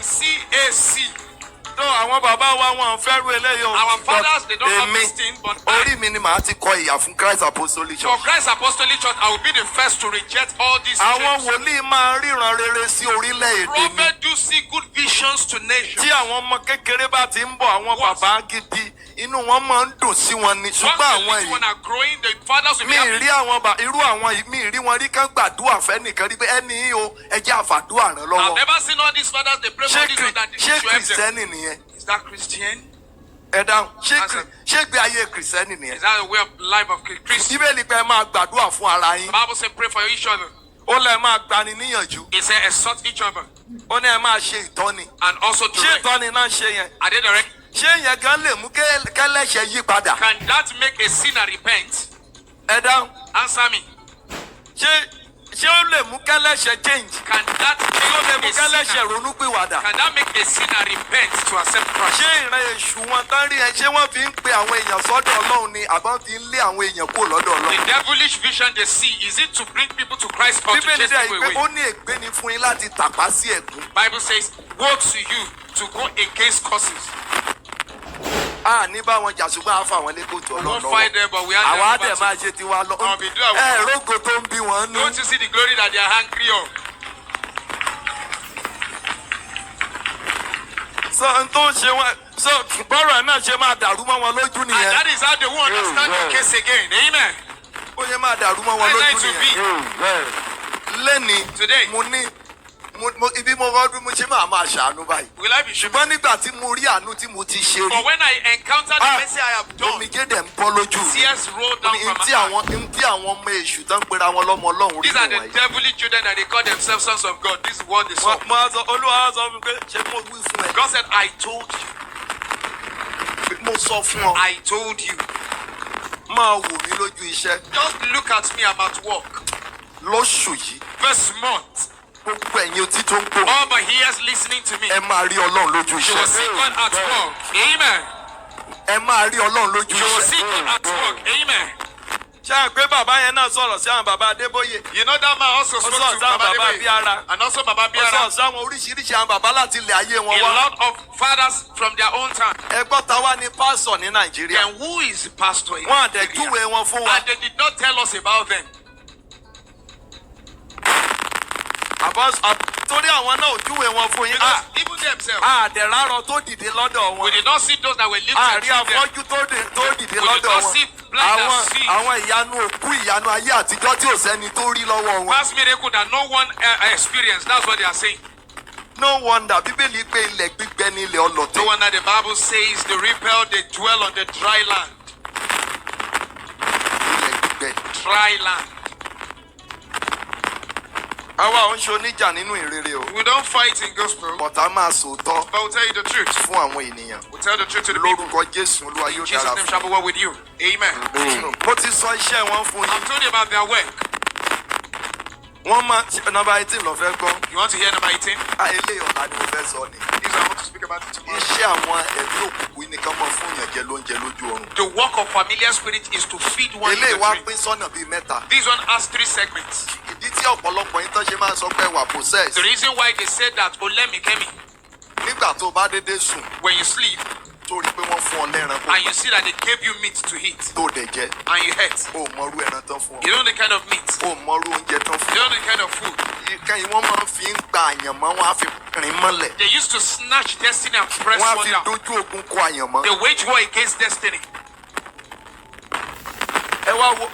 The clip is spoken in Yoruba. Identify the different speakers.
Speaker 1: CAC.
Speaker 2: Tó àwọn bàbá wa wọn fẹ́ ru eléyìí o.
Speaker 1: Our
Speaker 2: But
Speaker 1: fathers, they don't have
Speaker 2: èmi,
Speaker 1: this thing, but I,
Speaker 2: orí mi ni màá ti kọ ìyà fún Christ Apostolic
Speaker 1: for
Speaker 2: Church.
Speaker 1: Christ Apostolic Church, I will be the first to reject all these
Speaker 2: Àwọn
Speaker 1: things.
Speaker 2: wòlíì máa ń ríran rere sí orílẹ̀-èdè mi.
Speaker 1: Prophet do see good visions to nations.
Speaker 2: Tí àwọn ọmọ kékeré bá ti ń bọ̀, àwọn
Speaker 1: What?
Speaker 2: bàbá gidi, inú wọn máa ń dùn sí wọn ni.
Speaker 1: Once
Speaker 2: Ṣùgbọ́n
Speaker 1: the
Speaker 2: àwọn
Speaker 1: little
Speaker 2: yìí,
Speaker 1: one are growing, the fathers will be
Speaker 2: mi
Speaker 1: happy.
Speaker 2: rí àwọn irú àwọn yìí, mi rí wọn rí kán gbàdúrà fẹ́nìkan rí pé ẹni yìí o, ẹ jẹ́ àfàdúrà ràn
Speaker 1: I've
Speaker 2: lọ́wọ́.
Speaker 1: never seen all these fathers, they pray for
Speaker 2: Ṣé
Speaker 1: this one that they
Speaker 2: ṣé
Speaker 1: should help them.
Speaker 2: Kìrìsìtẹ́nì nìyẹn?
Speaker 1: Is that Christian?
Speaker 2: Ẹ dáhùn, ṣé
Speaker 1: Answer.
Speaker 2: Ṣé gbé ayé Kìrìsìtẹ́nì nìyẹn?
Speaker 1: Is that the way of life of Christian?
Speaker 2: Bíbélì pé ẹ máa gbàdúrà fún ara yín.
Speaker 1: The Bible says pray for each other.
Speaker 2: Ó lẹ máa gbani níyànjú.
Speaker 1: It says exhort each other
Speaker 2: Ó ní ẹ máa ṣe ìtọ́ni.
Speaker 1: and also
Speaker 2: Ṣé
Speaker 1: direct.
Speaker 2: ìtọ́ni náà ṣe yẹn?
Speaker 1: Are they direct?
Speaker 2: Ṣé yẹn gan lè mú kẹ́lẹ́ṣẹ̀ yí padà?
Speaker 1: Can that make a sinner repent?
Speaker 2: Ẹ dáhùn.
Speaker 1: Answer me.
Speaker 2: Ṣé ó lè mú kẹ́lẹ́ṣẹ̀ change?
Speaker 1: Can that
Speaker 2: Ṣé ó lè
Speaker 1: make
Speaker 2: mú
Speaker 1: a
Speaker 2: kẹ́lẹ́ṣẹ̀
Speaker 1: sinner?
Speaker 2: ronúpìwàdà?
Speaker 1: Can that make a sinner repent to accept Christ?
Speaker 2: Ṣé ìran èṣù wọn tán rí ẹ, ṣé wọ́n fi ń pe àwọn èèyàn sọ́dọ̀ Ọlọ́run ni àbọ̀n fi ń lé àwọn èèyàn kúrò lọ́dọ̀ Ọlọ́run?
Speaker 1: The devilish vision they see, is it to bring people to Christ or to
Speaker 2: Bíbélì
Speaker 1: chase
Speaker 2: dẹ̀
Speaker 1: people
Speaker 2: pé
Speaker 1: away?
Speaker 2: ó ní ègbé ni fún yín láti tàpá sí ẹ̀gún.
Speaker 1: Bible says, "Woe to you to go against curses."
Speaker 2: A ní bá wọn jà, ṣùgbọ́n a fà wọn lé kóòtù
Speaker 1: We
Speaker 2: Ọlọ́run
Speaker 1: won't
Speaker 2: lọ́wọ́.
Speaker 1: fight them, but we are
Speaker 2: Àwa á dẹ̀ máa ṣe tiwa lọ.
Speaker 1: Àwọn bìdú àwọn-
Speaker 2: Ẹ rógo tó ń bí wọn nú.
Speaker 1: Don't you see the glory that they are hungry of?
Speaker 2: Sọ n tó ń ṣe wọn sọ bọ́rọ̀ náà ṣe máa dàrú mọ́ wọn lójú
Speaker 1: And
Speaker 2: nìyẹn.
Speaker 1: that is how they won't understand your case again. Amen.
Speaker 2: Ó ṣe máa dàrú mọ́ wọn
Speaker 1: That's how
Speaker 2: lójú
Speaker 1: it will
Speaker 2: nìyẹn.
Speaker 1: be.
Speaker 2: Lẹ́ni
Speaker 1: Today.
Speaker 2: mo ní mo ibi mo rọ́ bí mo ṣe máa máa ṣàánú báyìí.
Speaker 1: Will I be sure?
Speaker 2: Ṣùgbọ́n nígbà tí mo rí àánú tí mo ti ṣe rí,
Speaker 1: But when I encounter the
Speaker 2: Ah.
Speaker 1: mercy I have done,
Speaker 2: omijé dẹ̀ ń bọ́ lójú mi.
Speaker 1: tears roll down
Speaker 2: Ní
Speaker 1: from
Speaker 2: tí
Speaker 1: my eyes.
Speaker 2: àwọn ní tí àwọn ọmọ èṣù tán ń pera wọn lọ́mọ Ọlọ́run rí
Speaker 1: These are the
Speaker 2: wọ̀nyí.
Speaker 1: devilish children that they call themselves sons of God. This is what they saw.
Speaker 2: Mo á sọ, Olúwa á sọ fún mi pé ṣé mo wí fún ẹ?
Speaker 1: God said, "I told you."
Speaker 2: Mo sọ fún ọ.
Speaker 1: I told you.
Speaker 2: Máa wò mí lójú iṣẹ́.
Speaker 1: Just look at me, I'm at work.
Speaker 2: Lóṣù yìí,
Speaker 1: This month,
Speaker 2: gbogbo ẹ̀yin otí tó ń gbò,
Speaker 1: all my ears listening to me,
Speaker 2: ẹ máa rí Ọlọ́run lójú
Speaker 1: you will
Speaker 2: iṣẹ́.
Speaker 1: see God at work. Amen.
Speaker 2: Ẹ máa rí Ọlọ́run lójú
Speaker 1: You will
Speaker 2: iṣẹ́.
Speaker 1: see God at work. Amen.
Speaker 2: Ṣé à ń pé bàbá yẹn náà sọ̀rọ̀ sí àwọn bàbá Adébóyè?
Speaker 1: You know that man also
Speaker 2: Ó
Speaker 1: spoke
Speaker 2: sọ̀rọ̀
Speaker 1: to
Speaker 2: sáwọn
Speaker 1: Baba
Speaker 2: bàbá
Speaker 1: Adeboye
Speaker 2: Bíára.
Speaker 1: and also Baba
Speaker 2: Ó
Speaker 1: Biara.
Speaker 2: sọ̀rọ̀ sáwọn oríṣiríṣi àwọn bàbá láti ilẹ̀ ayé wọn
Speaker 1: A
Speaker 2: wá.
Speaker 1: lot of fathers from their own time.
Speaker 2: Ẹ gbọ́, ta wá ní pásọ̀ ní Nàìjíríà?
Speaker 1: And who is the pastor in
Speaker 2: Wọ́n àdẹ̀
Speaker 1: Nigeria?
Speaker 2: júwe wọn fún wa.
Speaker 1: And they did not tell us about them.
Speaker 2: Àbọ̀ torí àwọn náà ò júwe wọn fún yín.
Speaker 1: Because even themselves,
Speaker 2: Àdẹ̀rárọ tó dìde lọ́dọ̀
Speaker 1: we
Speaker 2: wọn.
Speaker 1: did not see those that were lifted
Speaker 2: Àrí
Speaker 1: through them.
Speaker 2: afọ́jú tó dìde
Speaker 1: We did
Speaker 2: lọ́dọ̀
Speaker 1: not
Speaker 2: wọn.
Speaker 1: see blind
Speaker 2: Àwọn
Speaker 1: and see.
Speaker 2: àwọn ìyanu òkú, ìyanu ayé àtijọ́ tí ò sẹ́ni tó rí lọ́wọ́ wọn.
Speaker 1: Past miracle that no one experienced. That's what they are saying.
Speaker 2: No wonder Bíbélì pé ilẹ̀ gbígbẹ ní ilẹ̀ ọlọ̀tẹ̀.
Speaker 1: No wonder the Bible says the rebel, they dwell on the dry land.
Speaker 2: Ilẹ̀ gbígbẹ.
Speaker 1: Dry land.
Speaker 2: Àwa ò ń ṣe oníjà nínú ìrere o.
Speaker 1: We don't fight in gospel,
Speaker 2: But a máa sòótọ́
Speaker 1: but we'll tell you the truth.
Speaker 2: fún àwọn ènìyàn.
Speaker 1: We'll tell the truth to the people.
Speaker 2: Lórúkọ Jésù, Olúwa
Speaker 1: In
Speaker 2: yóò
Speaker 1: Jesus'
Speaker 2: dára
Speaker 1: name
Speaker 2: fún.
Speaker 1: shall be well with you. Amen.
Speaker 2: Mo ti sọ iṣẹ́ wọn fún yín.
Speaker 1: I've told you about their work.
Speaker 2: Wọ́n máa number 18 lọ fẹ́ gbọ́.
Speaker 1: You want to hear number 18?
Speaker 2: Ah, eléyìí ọ̀la ni mo fẹ́ sọ ni.
Speaker 1: This I want to speak about it tomorrow.
Speaker 2: Iṣẹ́ àwọn ẹ̀mí òkùnkùn ní kán mọ́ fún yàn jẹ lóúnjẹ lójú oorun.
Speaker 1: The work of familiar spirit is to feed one in
Speaker 2: Eléyìí
Speaker 1: the
Speaker 2: wá
Speaker 1: dream.
Speaker 2: pín sọ́nà bíi mẹ́ta.
Speaker 1: This one has three segments.
Speaker 2: Ìdí tí ọ̀pọ̀lọpọ̀ yín tán ṣe máa ń sọ pé wà possess.
Speaker 1: The reason why they said that, Olemi Kemi,
Speaker 2: Nígbà tó o bá dédé sùn,
Speaker 1: when you sleep
Speaker 2: tó rí pé wọ́n fún ọ lẹ́ran kó
Speaker 1: and you see that they gave you meat to eat
Speaker 2: tó dẹ̀ jẹ,
Speaker 1: and you ate,
Speaker 2: o ò mọrú ẹran tán fún ọ.
Speaker 1: you don't know the kind of meat,
Speaker 2: O ò mọrú oúnjẹ tán fún
Speaker 1: you
Speaker 2: ọ.
Speaker 1: don't know the kind of food.
Speaker 2: Kẹ́yìn wọ́n máa ń fi ń gba àyànmọ́, wọn á fi rìn mọ́lẹ̀.
Speaker 1: They used to snatch destiny and press
Speaker 2: Wọ́n á
Speaker 1: one
Speaker 2: fi
Speaker 1: down.
Speaker 2: dojú ogun kọ àyànmọ́.
Speaker 1: They wage war against destiny.
Speaker 2: Ẹ wá wo